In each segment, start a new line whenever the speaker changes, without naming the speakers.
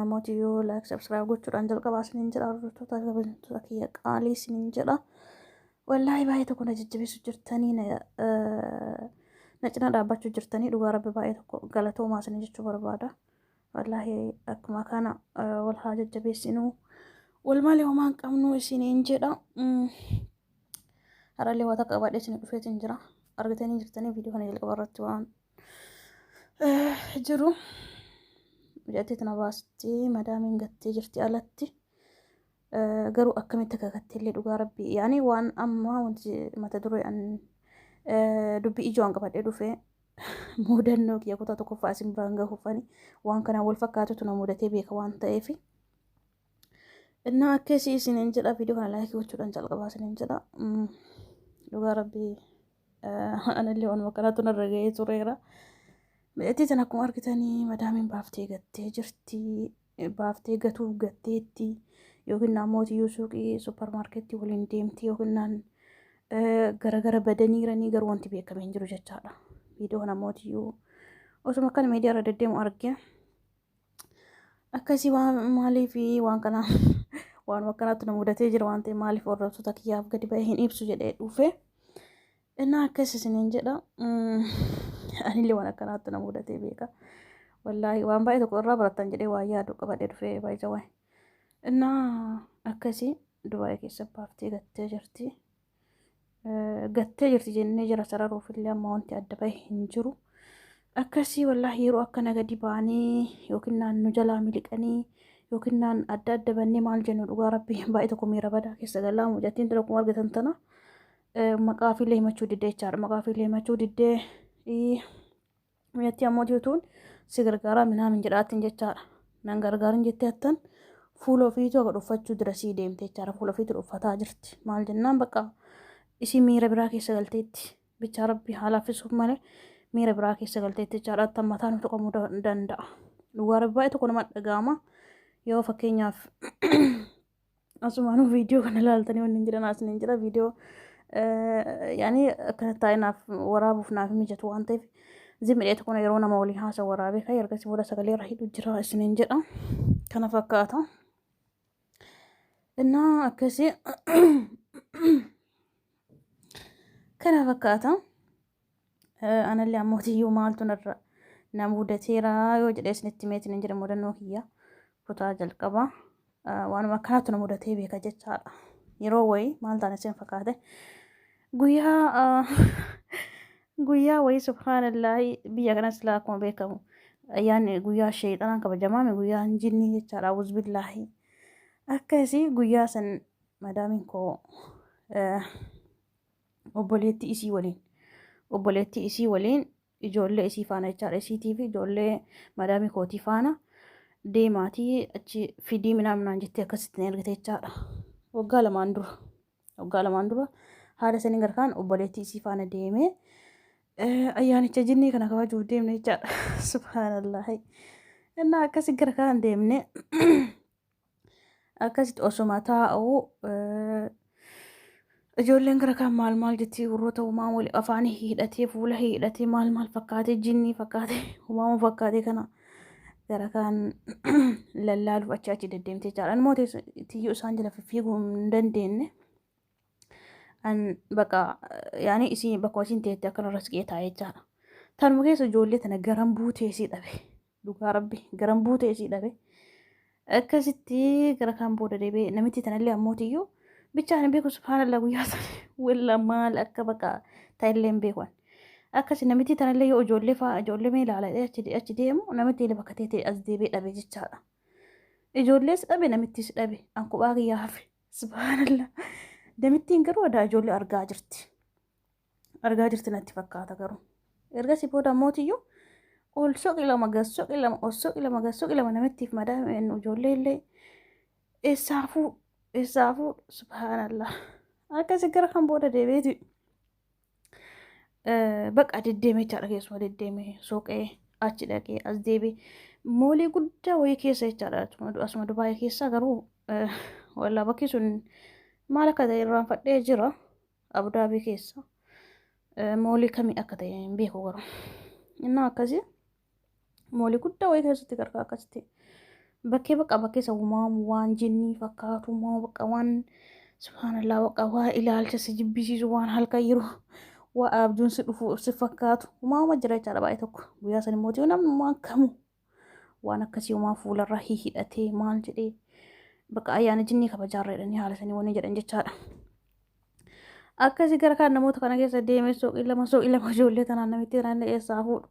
Namooti yoo like subscribe gochuudhaan jalqabaa isiniin jedha, hordoftoota kabajamtoota kiyya qaalii isiniin jedha. Wallaahi baay'ee tokko na jajjabeessu jirtanii, na cina dhaabbachuu jirtanii, dhugaa rabbi baay'ee tokko galatoomaa isin jechuu barbaada. Wallaahi akkuma kana wal haa jajjabeessinuu, wal malee homaa hin qabnu isiniin jedha. Har'allee waa takka qabadhee isin dhufeetiin jira. Argitanii jirtanii viidiyoo kana jalqaba irratti waan jiru. Mucattii tana baastee madaamiin gattee jirti alatti. Garuu akkamitti akka gatteellee dhugaa rabbii yaani waan amma wanti mata duree an dubbii ijoo an qabadhee dhufe mudannoo kiyya kutaa tokkoffaa isin biraan gahuufani waan kanaan wal fakkaatutu na mudatee beeka waan ta'eef. Innaa akkasii isiniin jedha, viidiyoo kana laayikii gochuudhaan jalqabaa isiniin jedha. Dhugaa rabbii anallee waanuma kanaatu narra ga'ee tureera. Mucattii tana akkuma argitanii madaamiin baaftee gattee jirti. Baaftee gatuuf gatteetti yookiin namooti iyyuu suuqii supparmaarkeettii waliin deemti yookiin naan garagara badaniiranii, garuu wanti beekame hin jiru jechaadha. Viidiyoo namooti iyyuu osuma akkana miidiyaa irra deddeemu arge. Akkasii waan maaliif waan kana waan akkanaatti na mudatee jira waan ta'eef maaliif hordoftoota kiyyaaf gadi ba'ee hin ibsu jedhee dhufe. Innaa akkas isiniin jedha. Anillee waan akkanaatti na mudatee beeka. Wallaahi waan baay'ee tokko irraa barattan jedhee waan yaadu qabadhee dhufee baay'ee waa'ee. Innaa akkasii Dubaayii keessa baaftee gattee jirti. Gattee jirti jennee jira sararuuf illee amma wanti adda bahe hin jiru. Akkasii wallaahi yeroo akkana gadi ba'anii yookiin naannoo jalaa miliqanii yookiin naan adda adda bannee maal jennu, dhugaa rabbi baay'ee tokko miira badaa keessa galaa. Mucattiin tun akkuma argitan tana maqaa fi himachuu diddee jechaadha. Maqaa fi himachuu diddee, mucattii ammoo tuutuun si gargaaraa minaamin jedhaatiin jechaadha. Nan gargaarin jettee hattan fuula ofiitu akka dhuffachuu dira sii deemte jechaadha. Fuula ofiitu dhuffataa jirti. Maal jennaan bakka isii miira biraa keessa galteetti. Bichaa rabbi haa laaffisuuf malee miira biraa keessa galteetti jechaadha. Hattan mataa nu tuqamuu danda'a. Dhugaa rabbi baay'ee tokko nama dhaga'ama. Yoo fakkeenyaaf asumaanuu viidiyoo kana ilaaltanii wanni hin jiran as ni jira, viidiyoo yaani akkana taa'ee naaf waraabuuf naaf mijatu waan ta'eef zimidhee tokko yeroo nama waliin haasa waraabee ka'e ergasii booda sagalee irra hidhu jira isiniin jedha. Kana fakkaata. Innaa akkasii kana fakkaata. Anallee ammoo tiyyuu maaltu narra na mudateera yoo jedhee isinitti meetiin hin jira, mudannoo kiyya kutaa jalqabaa waanuma akkanaatu na mudatee beeka jechaadha. Yeroo wayii maal taane isin fakkaate, guyyaa guyyaa wayii subhaanallaahi biyya kanas laa akkuma beekamu ayyaanni guyyaa sheexanaan kabajamaame, guyyaan jinnii jechaadha, awuzbillaahi. Akkasii guyyaa san madaamiin koo obboleettii isii waliin ijoollee isii faana jechaadha, isiitii fi ijoollee madaamii kootii faana deemaatii achi fidii minaaminaan jettee akkasitti na ergite jechaadha. Waggaa 2n dura haala sanii garkaan obboleettii isii faana deemee ayyaanicha jinnii kana kabajuuf deemne jechaadha. Subhaanallahi. Innaa akkasi gara kaan deemne, akkasitti osoma taa'u ijoolleen gara kaan maal maal jetti, warroota uumaa wali afaan hidhatee fuula hidhatee maal maal fakkaatee jinnii fakkaatee uumamu fakkaatee kana gara kaan lallaaluuf achi achi deddeemtee jechaadha. Immoo tiyyuu isaan jala fiffiiguu hin dandeenye. An bakka yaani isii bakka isiin teette akkanarra siqee taa'ee jechaadha. Tanuma keessa ijoollee tana garan buutee isii dhabe. Dhugaa rabbi garan buutee isii dhabe. Akkasitti gara kaan booda deebi'ee namitti tanallee ammootiyyuu bichaan hin beeku, subhaanallah, guyyaa sana walla maal akka bakka ta'ellee hin beeku. Akkasi namitti tanallee yoo ijoollee fa'aa ijoollee mee ilaaladhee achi achi deemu namitti illee bakka teetee as deebi'ee dhabe jechaadha. Ijoollees dhabe, namittis dhabe, an kophaa kiyyaa hafe, subhaanallah. Namittiin garuu adaa ijoollee argaa jirti. Argaa jirti natti fakkaata garuu. Ergasii booda ammootiyyuu ol soqi lama gad soqi lama ol soqi lama gad soqi lama namittiif madaa ijoollee illee eessaafuu eessaafuu, subhaanallah. Akkasi gara kan booda deebi'eeti. Bakka deddeemee jechaadha, keessuma deddeemee soqee achi dhaqee as deebi'ee moolii guddaa wayii keessa jechaadha, asuma Dubaayii keessa garuu wallaa bakki sun maal akka ta'e irraanfadhee jira, Abudaabii keessa moolii kamii akka ta'e hin beeku garuu. Innaa akkasii moolii guddaa wayii keessatti gargaa akkasitti Bakkee bakka bakkee isa uumamu waan jinnii fakkaatu uumamu bakka waan subhaanallaa bakka waa ilaalcha si jibbisiisu waan halkan yeroo waa abjuun si dhufu si fakkaatu uumama jira jechaadha baay'ee tokko. Guyyaa san immoo namni waan kamu waan akkasii uumaa fuularra hidhatee maal jedhee bakka ayyaana jinnii kabajaarra jedhanii haala sanii wanni jedhan jechaadha. Akkasii gara kaan namoota kana keessa deemee suuqii lama suuqii lama ijoollee tanaan namitti tanaan eessaa fuudhu.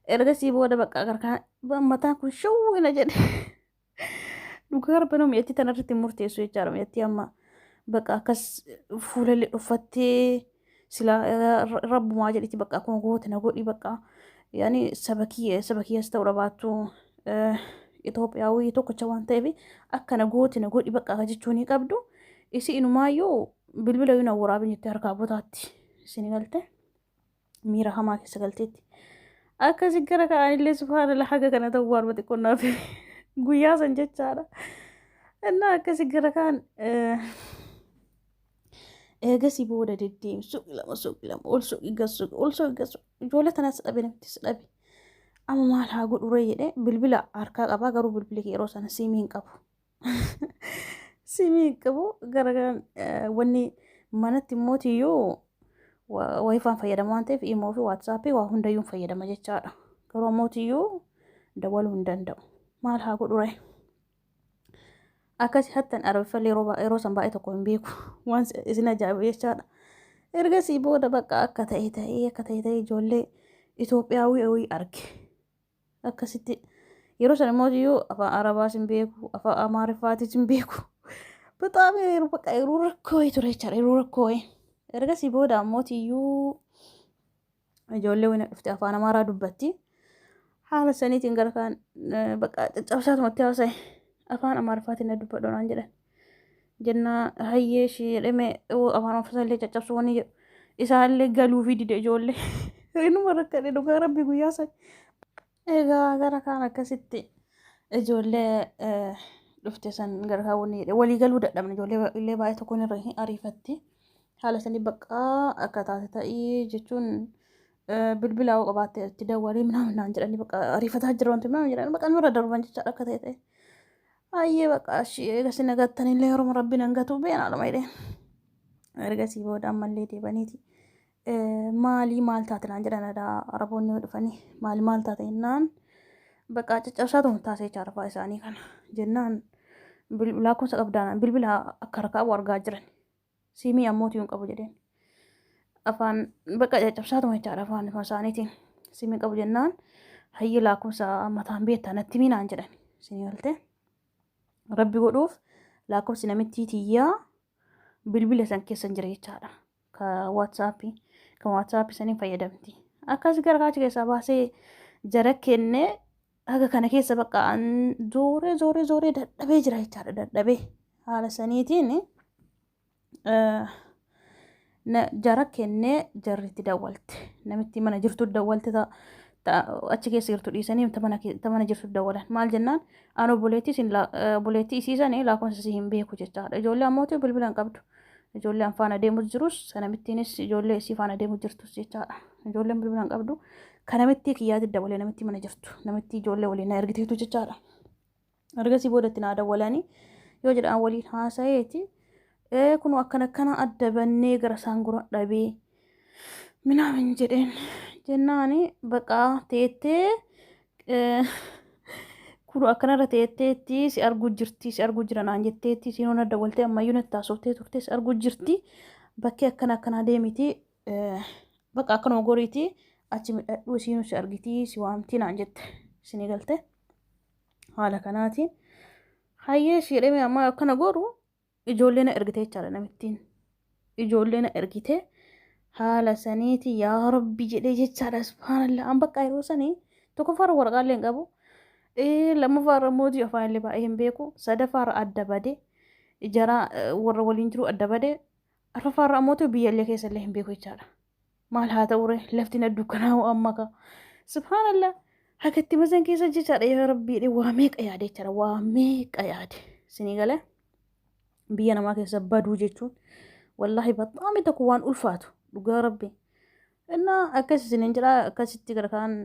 Ergasii booda bakka gara kaan mataan kun shawwina jedhe. Dhugaa rabbi mi'atti tanarratti murteessu jechaadha mi'atti amma bakka akkas fuulallee dhuffattee sila rabbumaa jedhiti bakka akkuma goote na godhi bakka yaani saba kiyya saba kiyyas ta'uu dhabaattu Itoophiyaawii tokkocha waan ta'eef akkana goote na godhi bakka akka jechuu ni qabdu. Isi inumaayyuu bilbila yoo na waraabin jettee harkaa butaatti isin galte miira hamaa keessa galteetti. Akkasi gara ka'anillee subhaanallah haga kana ta'uu waanuma xiqqoo naaf guyyaa san jechaadha. Innaa akkasi gara kaan eegasii booda deddeemi suuqii lama suuqii lama ol suuqii gad suuqii ol suuqii gad suuqii ijoollee tanas dhabe namittis dhabe. Amma maal haa godhu ree jedhee bilbila harkaa qabaa garuu bilbilli yeroo sana siimii hin qabu. Siimii hin qabu gara wanni manatti immoo tiyyuu waayifaan fayyadama waan ta'eef imoo fi waatsaappii waa hundayyuu fayyadama jechaadha. Garuu ammoo tiyyuu dawwaluu hin danda'u. Maal haa godhu ree? Akkasi hattan arabiffallee yeroo san baay'ee tokko hin beeku waan isin ajaa'ibu jechaadha. Ergasii booda bakka akka ta'e ta'ee akka ta'e ta'ee ijoollee Itoophiyaawii wayii arge. Akkasitti yeroo san immoo iyyuu afaan Arabaas hin beeku afaan Amaariffaatis hin beeku. Bexaam yeroo bakka yeroo rakkoo wayii ture jechaadha yeroo rakkoo wayii. Ergasii booda ammoo iyyuu ijoollee wayii na dhufte afaan Amaaraa dubbatti. Haala saniitiin gara kaan bakka caccabsaatumatti haasa'e afaan Amaariffaatiin na dubbadhu naan jedhan. Jennaa hayyee ishee jedhame afaan ofiisaa illee caccabsuu wanni jedhu isaallee galuufii dide ijoollee. Inuma rakkadhe dhugaa rabbi guyyaa san. Egaa gara kaan akkasitti ijoollee dhufte san gara kaan wanni jedhe walii galuu dadhabne ijoollee illee baay'ee tokkoon irra hin ariifatti. Haala sanii bakka akka taate ta'ii jechuun bilbila hoo qabaatte itti dawwalii minaamin naan jedhanii bakka ariifataa jira wanti minaamin jedhanii bakka nurra darban jechaadha akka ta'e ta'e. Ayyee bakka ashii eegasi nagattanillee yeroo rabbi nan gatu beena lama jedheen. Ergasii booda ammallee deebaniiti. Maalii maal taate naan jedhan aadaa araboonni yoo dhufanii maali maal taate jennaan bakka caccabsaa ta'u taasee chaarfaa isaanii kana jennaan lakkoofsa qabdaanaan bilbila akka harkaa qabu argaa jiran. Siimii ammoo hin qabu jedheen. Afaan bakka caccabsaatuma jechaadha afaan isaaniitiin. Siimii qabu jennaan hayyi lakkoofsa mataan beektaa natti himi naan jedhan. Isin galte. Rabbi godhuuf lakkoofsi namittii tiyyaa bilbila san keessa hin jira jechaadha. Ka waatsaappii kan waatsaappii saniin fayyadamti. Akkas gara kaachi keessaa baasee jara kennee haga kana keessa bakka an zooree zooree zooree dadhabee jira jechaadha dadhabee haala saniitiin jara kennee jarri itti dawwalte namitti mana jirtu dawwalte achi keessa jirtu dhiisanii ta mana jirtu dawwalan maal jennaan an obboleettii isin obboleettii isii sanii lakkoofsa isii hin beeku jechaadha ijoollee ammootii bilbila hin qabdu ijoollee an faana deemu jirus sanamittiinis ijoollee isii faana deemu jirtus jechaadha ijoolleen bilbila hin qabdu ka namittii kiyyaatti dawalee namittii mana jirtu namittii ijoollee waliin na ergiteetu jechaadha ergasii booda itti naa dawwalanii yoo jedhan waliin haasayeeti ee kun akkana akkana adda bannee gara isaan gura dhabee minaamin jedheen jennaani baqaa teettee kun akkanarra teetteetti si arguu jirti si arguu jira naan jetteetti siin hona dawwaltee ammayyuu natti haasoftee turte si arguu jirti bakkee akkana akkanaa deemiti bakka akkanuma goriiti achi midhadhuu isiinuu si argitii si waamtii naan jette isinii galte haala kanaatiin hayyee si jedhame amma akkana goru ijoollee na ergite jechaadha namittiin ijoollee na ergite haala saniiti yaa rabbi jedhee jechaadha subhaanallah an bakka yeroo sanii tokkoffaarra waraqaallee hin qabu lammaffaarra mootii afaan illee baay'ee hin beeku sadaffaarra adda bade jara warra waliin jiru adda bade arfaffaarra ammoo biyya illee keessa illee hin beeku jechaadha maal haa ta'u ree lafti na dukkanaa'u amma ka subhaanallah hakatti masan keessa jechaadha yaa rabbi jedhee waa meeqa yaade jechaadha waa meeqa yaade sinii galee biyya namaa keessa baduu jechuun wallaahi baxaami tokko waan ulfaatu dhugaa rabbi innaa akkas isiniin jedha akkasitti gara kaan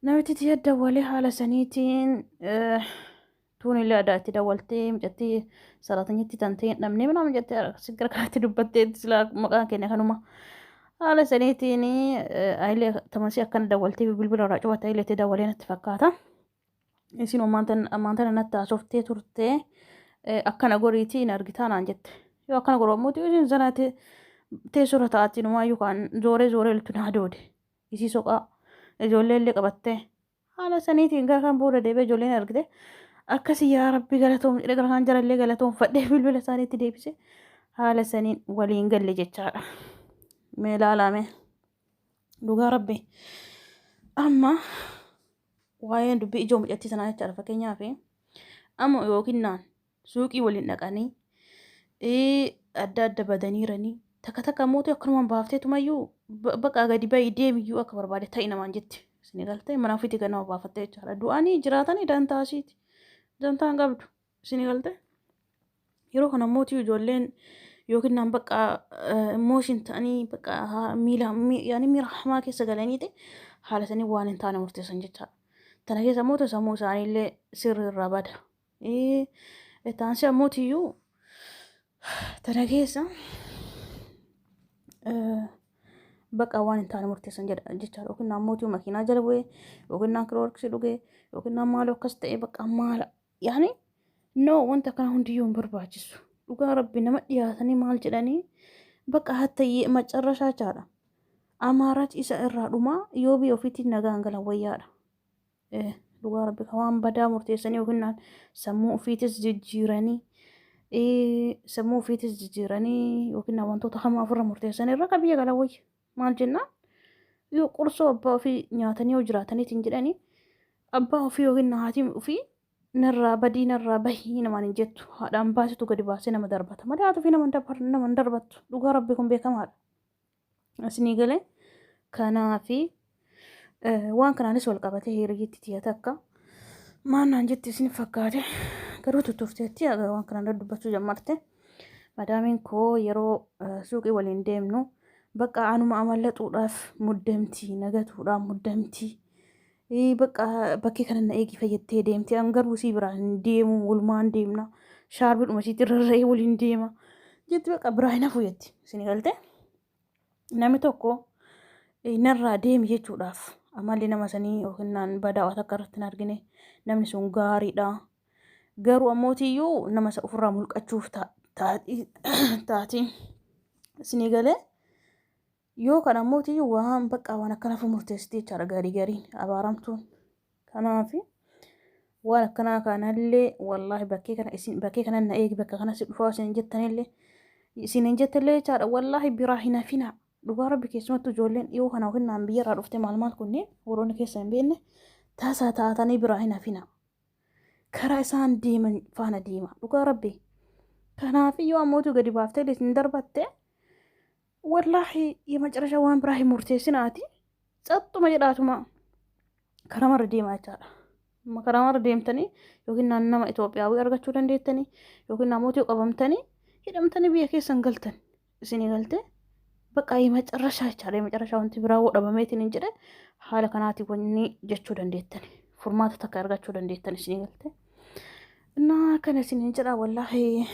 namitti tiyya dawwalee haala saniitiin Tuun illee adaa itti dawwaltee mucattii saraatanyitti tan ta'e hin dhabnee minaamin jettee si gara kanatti dubbattee silaa maqaan keenya kanuma. Haala saniitiin ayilee tamasii akkana dawwaltee bilbila irraa cufatte ayilee itti dawwalee natti fakkaata. Isin ammaan tana natti haasoftee turte akkana goriitii hin argitaa naan jette. Yoo akkana godhu ammoo isin sana teessoo irra taa'atti numaayyuu kaan zooree zooree iltu naa doode. Isii soqaa ijoollee illee qabattee haala saniitiin gara kan booda deebi'ee ijoolleen argite akkasii yaa rabbi galatoom jedhee gara kan jarallee galatoomfadhee bilbila isaaniitti deebise haala saniin waliin galle jechaadha. Mee ilaalaa dhugaa rabbi amma waa'een dubbii ijoo mucattii sanaa jechaadha. Fakkeenyaaf amma yookiin naan suuqii waliin dhaqanii adda adda badaniiranii takka takka immoo akkanumaan baafteetumayyuu bakka gadi bahi deemiyyuu akka barbaade ta'i namaan jetti. Isin galtee mana ofiitti gad nama baafattee jechaadha. Du'anii jiraatanii dantaa isiiti. Dantaa hin qabdu. Isin galtee yeroo kana immoo ijoolleen yookiin naan bakka emotion ta'anii bakka miila yaani miira hamaa keessa galaniiti haala sanii waan hin taane murteessan jechaadha. Tana keessa immoo sammuu isaaniillee sirrii irraa bada. Taansii ammootiyyuu tana keessa bakka waan hin taane murteessan jedha jechaadha. Yookiin ammootii makiinaa jala bu'ee yookiin naan kiloorksii dhugee yookiin naan maaloo akkas ta'e bakka maala yaani no wanta akkana hundiyyuu hin barbaachisu. Dhugaa rabbi nama dhiyaatanii maal jedhanii bakka hatta macarrashaa jechaadha. Amaarachi isa irraa dhumaa yoo biyya ofiitti nagaan galan wayyaadha. Dhugaa rabbi kan waan badaa murteessanii yookiin sammuu ofiitis jijjiiranii sammuu ofiitis jijjiiranii yookiin wantoota hamaa ofirra murteessanii irra kan biyya galan wayya. Maal jennaan yoo qursoo abbaa ofii nyaatanii yoo jiraataniitiin jedhanii abbaa ofii yookiin haati ofii narraa badii narraa bahii namaan hin jettu, haadhaan baasitu gadi baasee nama darbata malee haati ofii nama hin darbattu. Dhugaa rabbi kun beekamaadha. Isinii galee kanaafi waan kanaanis wal qabatee hiriyyatti tiyya takka maal naan jetti isin fakkaate garuu tuttuufteetti waan kanaan dubbachuu jammarte. Madaamiin koo yeroo suuqii waliin deemnu bakka anuma amallaxuudhaaf muddamti, nagatuudhaaf muddamti. Bakka bakkee kana na eegi fayyattee deemti. An garuu sii biraa hin deemu, walumaan deemna. Shaarbiidhuma isiitti rarra'ee waliin deema. Jetti bakka biraa hin hafu jetti. Isin galte? Namni tokko narraa deemi jechuudhaaf amalli nama sanii yookiin naan badaa waan akka irratti hin argine namni sun gaariidha. Garuu ammootiyyuu nama isa ofirraa mulqachuuf taati. Isinii galee? Yoo kan ammootiyyuu waan bakka waan akkanaaf murteessiti jechaadha garii gariin abaaramtuun. Kanaaf waan akkanaa kanallee wallaahi bakkee kana isin bakkee kana na eegi bakka kana si dhufaa isin jettanillee isin hin jettallee jechaadha wallaahi biraa hin hafinaa. Dhugaa rabbi keessumattuu ijoolleen dhiyoo kana yookiin naan biyyarraa dhufte maal maal kunneen warroonni keessa hin beekne tasa taatanii biraa hin hafinaa. Karaa isaan deeman faana deema dhugaa rabbi. Kanaaf yoo ammootu gadi baaftee isin darbatte wallaahi የመጨረሻ waan biraa hin murteessinaati tsaxxuma jedhaatuma karamarra deemaa jechaadha. Karamarra deemtanii yookiin nama Itoophiyaawii argachuu dandeettanii yookiin namoota qabamtanii hidhamtanii biyya keessan galtan isinii galte bakka የመጨረሻ jechaadha. የመጨረሻ wanti biraa dhabameetiin hin jedhe haala kanaatiin wanni jechuu dandeettan furmaata takka argachuu dandeettan isinii galte. Innaa kana isiniin jedha wallaahi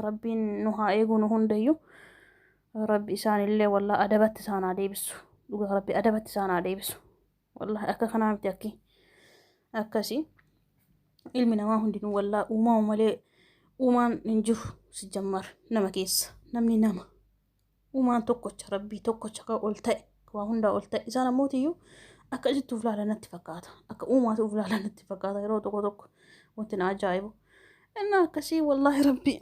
rabbiin nu haa eegu nu hundayyuu. Rabbi isaanillee wallaahi adabatti isaan haa deebisu. Dhugaa rabbi adabatti isaan haa deebisu. Wallaahi akka kanaa miti akki akkasii ilmi namaa hundinuu wallaahi uumama malee uumaan hin jiru si jammar nama keessa namni nama uumaan tokkocha rabbii tokkocha kan ol ta'e waa hundaa ol ta'e isaan ammootiyyuu akka isitti uf laalan natti fakkaata akka uumaatu uf laalan natti fakkaata yeroo tokko tokko wanti na ajaa'ibu inni akkasii wallaahi rabbii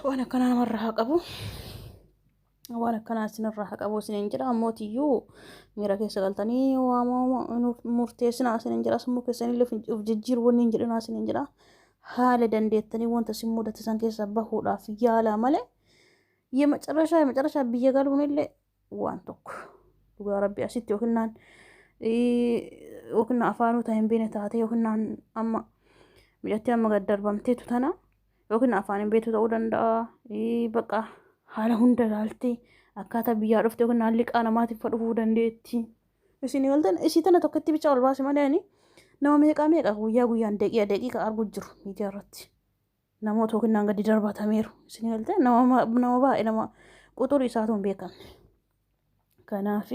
waan akkanaa namarraa haa qabu. Waan akkanaa isinirraa haa qabu isiniin jedha ammootiyyuu miira keessa galtanii waa murteessinaa isiniin jedha sammuu keessanillee of jijjiiru wanni hin jedhinaa isiniin jedha haala dandeettanii wanta isin mudate san keessa bahuudhaaf yaalaa malee የመጨረሻ የመጨረሻ biyya galuunillee waan tokko dhugaa rabbi asitti yookiin yookiin afaanota hin beekne taate yookiin amma mucattii amma gad darbamteetu tana yookiin afaan hin beektu ta'uu danda'a bakka haala hunda ilaaltee akkaataa biyyaa dhufte yookiin liqaa namaatiif dhufuu dandeetti. Isin galtan isii tana tokkotti bicha ol baase malee ani Nama meeqaa meeqa guyyaa guyyaan daqiiqa daqiiqa argu jiru miidiyaa irratti. Namoota yookiin gadi darbatameeru. Isin galtee nama nama baay'ee nama quxurii isaatu hin beekamne. Kanaaf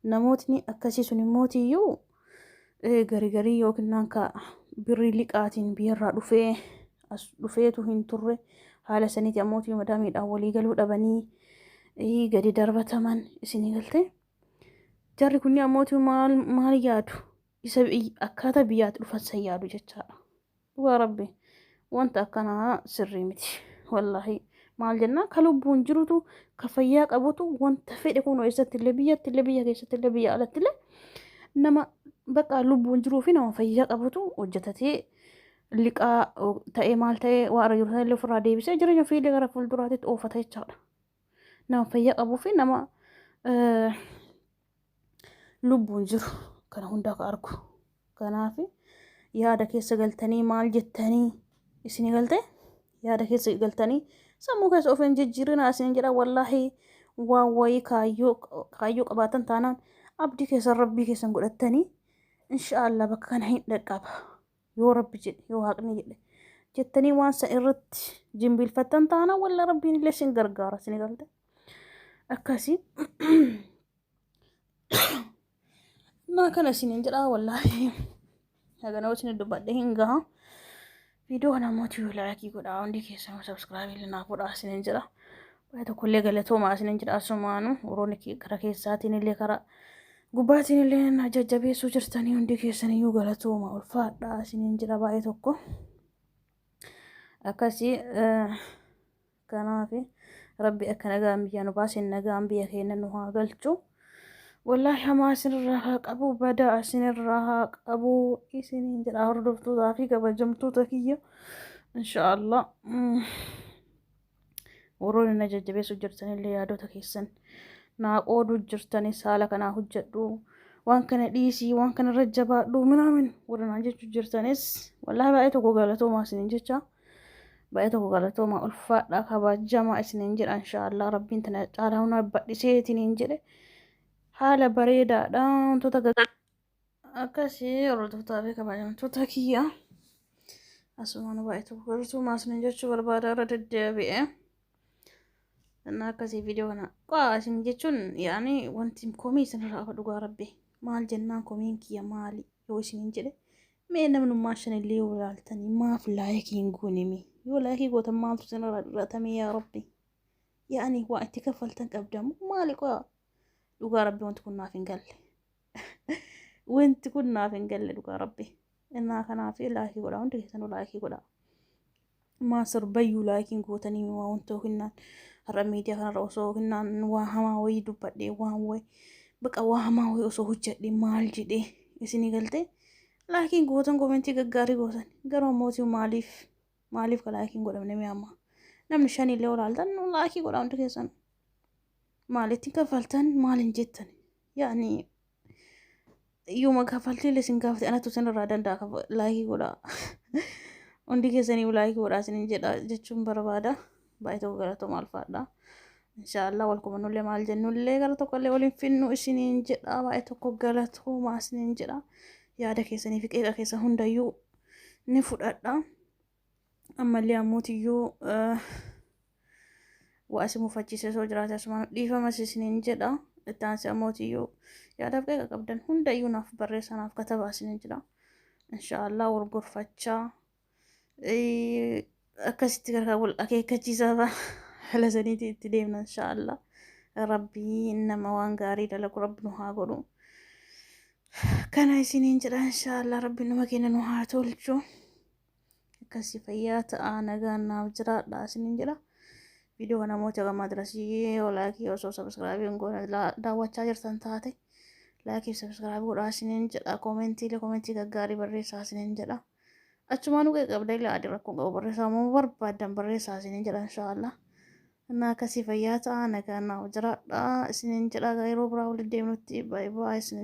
namootni akkasii sun immootiyyuu garii garii yookiin ka birrii liqaatiin biyyarraa dhufee as dhufeetu hin turre haala saniiti ammootii madaamiidhaan walii galuu dhabanii gadi darbataman isinii galtee. Jarri kunni ammootii maal maal yaadu? Isa akkaataa biyyaatti dhufan san yaadu jechaadha. Dhugaa rabbi wanta akkanaa sirrii miti. Wallaahi maal jennaa ka lubbuun jirutu ka fayyaa qabutu wanta fedhe kun eessatti illee biyyatti illee biyya keessatti illee biyya alatti illee nama bakka lubbuun jiruu fi nama fayyaa qabutu hojjetatee liqaa ta'ee maal ta'ee waa irra jiru illee ofirraa deebisee jireenya ofii illee gara fuulduraatti oofata jechaadha. Nama fayyaa qabuu fi nama lubbuun jiru kana hundaa ka argu. Kanaaf yaada keessa galtanii maal jettanii isinii galte yaada keessa galtanii sammuu keessa of hin jijjiirinaa isin jedha wallaahi waan wayii kaayyoo kaayyoo qabaatan taanaan abdii keessan rabbii keessan godhattanii inshaallah bakka kana hin dhaqqaba yoo rabbi jedhe yoo waaqni jedhe jettanii waan san irratti jimbiilfattan taanaan walla rabbiin illee isin gargaara isinii galte akkasii. Naa kana isiniin jedhaa wallaahi. Hagana isin dubbadhe hin gaha. Viidiyoo kana immoo tiyuu laayikii godhaa hundi keessanuu sabskiraabii illee naa godhaa isiniin jedha. Baay'ee tokkollee galatoomaa isiniin jedha asumaanu warroonni kara keessaatiin illee kara gubbaatiin illee na jajjabeessuu jirtanii hundi keessaniyyuu galatooma ulfaadhaa isiniin jedha baay'ee tokko. Akkasii Kanaaf rabbi akka nagaan biyya nu baase nagaan biyya keenya nu haa galchu. Wallaahi hamaa isinirraa haa qabu badaa isinirraa haa qabu isiniin jedha hordoftootaa fi kabajamtoota kiyya inshaallah. Warroonni na jajjabeessu jirtanillee yaadota keessan naa qooduu jirtanis haala kanaa hojjedhu waan kana dhiisii waan kana irra jabaadhu minaamin warra naan jechuu jirtanis wallaahi baay'ee tokko galatoomaa isiniin jecha. Baay'ee tokko galatooma ulfaadha kabajamaa isiniin jedha inshaallah rabbiin tana caalaa huna badhisee isiniin jedhe haala bareedaadha wantoota akkasii hordoftootaa fi kabajamtoota kiyya asumaan baay'ee tokko galatoomaa isiniin jechuu barbaada irra deddeebi'e. Innaa akkasii viidiyoo kana qaa isin jechuun yaani wanti komii isinirraa hafa dhugaa rabbi maal jennaan komiin kiyya maali yoo isiniin jedhe Mee namnummaa shanillee yoo ilaaltanii maaf laayikii hin goone mee? Yoo laayikii gootan maaltu isinirraa dhir'atame yaa rabbi? Yaa'ani waa itti kaffaltan qabdamu maali qo'a? Dhugaa rabbi wanti kun naaf hin galle. Wanti kun naaf hin galle dhugaa rabbi. Innaa kanaaf laayikii godhaa hundi keessanuu laayikii godhaa. Maa sirbayyuu laakiin gootanii waa wanta yookiin har'a miidiyaa kanarra osoo yookiin waa hamaa wayii dubbadhee waan wayii baqa waa hamaa wayii osoo hojjedhee maal jedhee isinii galtee laakiin gootan komentii gaggaarii gootan garuu ammootii maaliif maaliif ka laakiin godhamne mee amma namni shanillee olaaltan laakii godhaa hundi keessan maalitti kaffaltan maal hin jettan yaani Yooma kaffaltii illee isin gaafate anatu isinirraa danda'a laayikii godhaa. Hundi keessanii laayikii godhaa isinin jedha jechuun barbaada. Baay'ee tokko galatooma alfaadha. Inshaallah wal kumannullee maal jennullee gara tokkollee waliin finnu isiniin jedha. Baay'ee tokko galatooma isiniin jedha. Yaada keessanii fi qeeqa keessan hundayyuu ni fudhadha. Ammallee ammotiyyuu waa isin mufachiisee osoo jiraate asumaan dhiifama isiniin jedha. Itti aansee ammootiyyuu yaadaaf qeeqa qabdan hundayyuu naaf barreessaa naaf katabaa isiniin jedha. Inshaallah wal gorfachaa akkasitti gargaar wal akeekkachiisaa haala saniitiin itti deemna inshaallah. Rabbii nama waan gaarii dalagu rabbi nu haa godhu. Kana isiniin jedha inshaallah rabbi nama keenya nu haa tolchu. Akkasii fayyaa ta'a nagaan naaf jiraadha isiniin jedha. Viidiyoo kana namoota gamaa dirasii yoo laayikii osoo sabiskiraabii hin goone daawwachaa jirtan taate laayikii fi sabiskiraabii godhaa isiniin jedha. Koomentiilee koomentii gaggaarii barreessaa isiniin jedha. Achumaan qeeqa qabda illee adii rakkoon qabu barreessaa moo barbaaddan barreessaa isiniin jedha inshaallah. Innaa akkasii fayyaa ta'a nagaan naaf jiraadha isiniin jedha yeroo biraa walitti deemnutti baay'ee baay'ee isiniin.